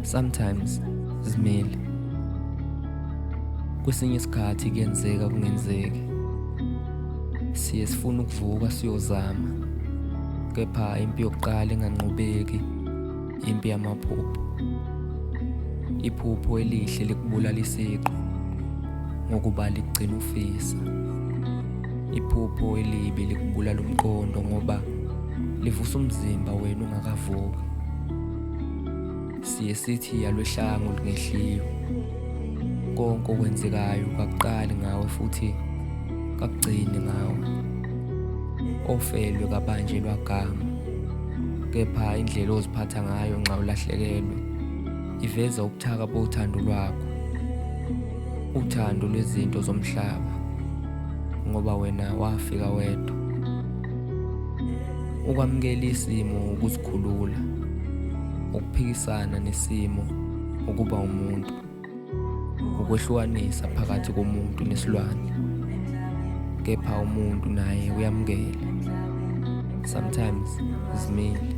Sometimes zimile. Kwesinye isikhathi kuyenzeka kungenzeki. Siye sifune ukuvuka siyozama, kepha impi yokuqala enganqobeki impi yamaphupho. Iphupho elihle likubulala isiqu ngokuba likugcina ufisa. Iphupho elibi likubulala umqondo ngoba livusa umzimba wena ungakavuki. Siye sithi alwehlanga olungehliyo. Konke okwenzekayo kakuqali ngawe futhi kakugcini ngawe. Ofelwe kabanjelwa gama, kepha indlela oziphatha ngayo nxa ulahlekelwe iveza ubuthaka bothando lwakho, uthando lwezinto zomhlaba, ngoba wena wafika wedwa. Ukwamukela isimo ukuzikhulula, ukuphikisana nesimo ukuba umuntu, ukwehlukanisa phakathi komuntu nesilwane. Kepha umuntu naye uyamukela. Sometimes zimile.